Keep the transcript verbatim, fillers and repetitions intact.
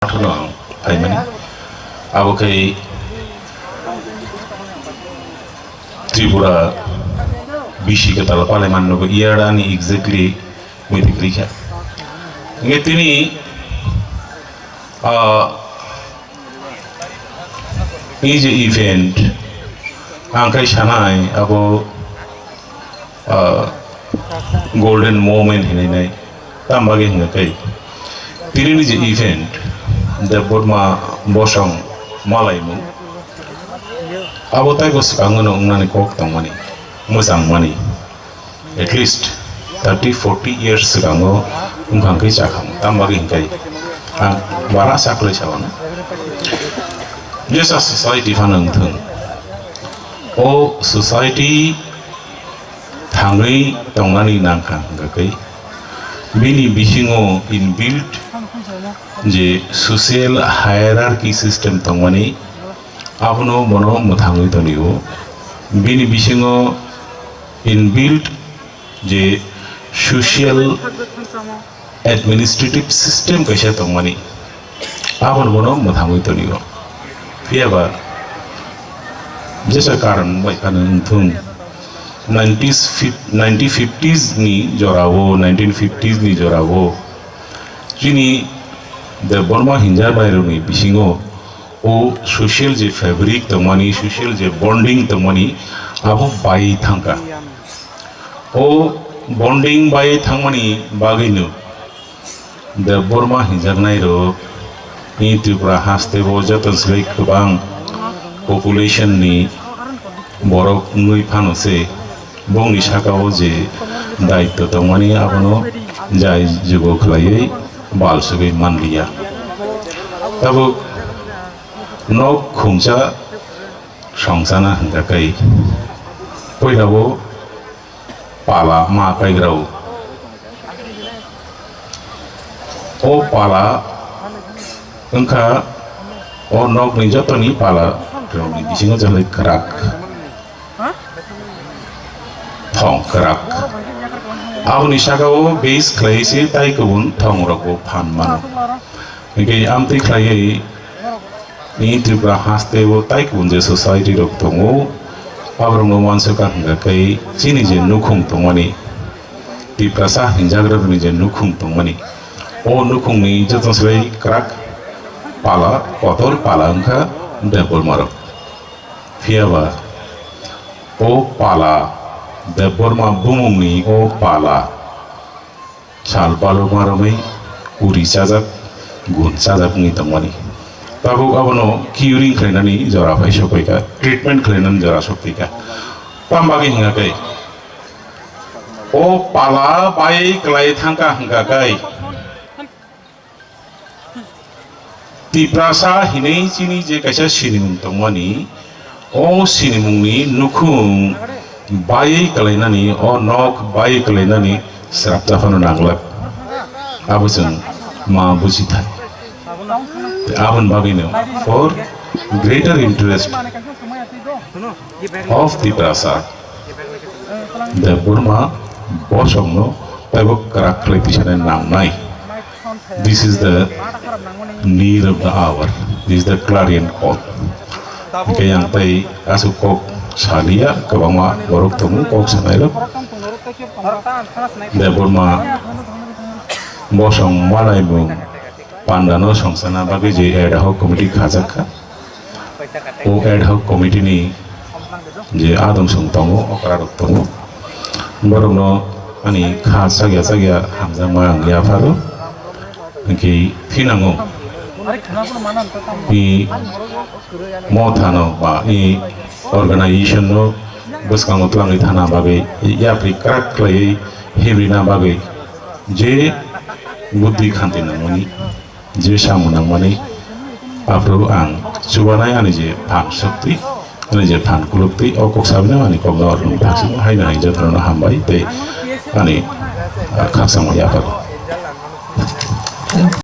Athono ang phaimani. Abo khe Tripura bisi kwtal palaiman nogo, year ani exactly muitik rikha. Nge tini, ah, ini je event ang khai sanai abo ah, golden moment hinwi nai. Tam bagwi hwnga khe tini ni je event, Debbarma bosong malaimung, abo taibo swkango no wngnani kok tongmani, mwchangmani. At least thirty, forty years swkango wngkha khe chakha. Tam bagwi hwnkhai ang bara saklai sabana. Jesa society phano wngthung. O society thangwi tongnani nangkha hwnkha khe bini bisingo inbuilt je social hierarchy system tongmani, abono bono mwthangwi tonio. Bini bisingo inbuilt je social administrative system kaisa tongmani, abono bono mwthangwi tonio. Phiyaba jesa karon bai phano wngthung, nineties fif-, nineteen fifties ni jorao, nineteen fifties ni jorao chini Debbarma hinjabairokni bisingo o social je fabric tongmani, social je bonding tongmani, abo bai thangkha. O bonding bai thangmani bagwino Debbarma hinjaknairok ni Tripura hasteo joto se kwbang population ni borok wngwi phano se bongni sakao je daitto tongmani abono jai jugo khlaiwi bal sugwi manliya. Tabuk nok khungsa songchana hwnkha khe puilao pala ma paigrao. O pala wngkha o nokni jotoni pala rokni bisingo jalai kwrak. Thong kwrak. Aboni sakao base khlai se tai kubun thong rokbo phan mano. Hingke amtwi khlaiwi ni Tripura hasteo tai kubun je society rok tongo, aborokno uansukha hingkha khe chini je nukhung tongmani, Tiprasa hinjakrokni je nukhung tongmani, o nukhungni joto se kwrak pala, kotor pala wngkha Debbarmarok. Phiyaba o pala, Debbarma bumungni o pala, sal baloma romwi uri chajak, gun chajak wngwi tongmani. Tabuk abono curing khlainani jora phai sokphaikha, treatment khlainani jora sokphaikha. Tam bagwi hwnga khe, o pala bai kwlai thangkha hwnka khe, Tiprasa hinwi chini je kaisa sinimung tongmani, o sinimungni nukhung baiwi kwlainani, o nok baiwi kwlainani srapta phano nanglak. Abo chwng ma buji thai. Aboni bagwino for greater interest of Tiprasa, Debbarma bosongno teibo kwrak khlai tisani nangnai. This is the need of the hour. This is the clarion call. Hingke ang tei aswk kok saliya, kwbangma borok tongo kok sanairok. Debbarma bosong malaimung pandano songchana bagwi je ad hoc committee khajak kha. O ad hoc committee ni je adong song tongo, okra rok tongo. Borok no ani kha chakya chakya hamjakma ang yapharo. Hingke thinango. I motha no ba i organization no bwskango twlangwi thana bagwi yapri kwrak khlaiwi himrina bagwi je buddhi khanti nangmani. Je samung nangmani, aphuru ang chubanai ani je phan shokti, ani je phan kulukti, o kok sabino ani kok no orlung thangsi haino hai jotono hambai tei ani, ah, khakchangma yapharo.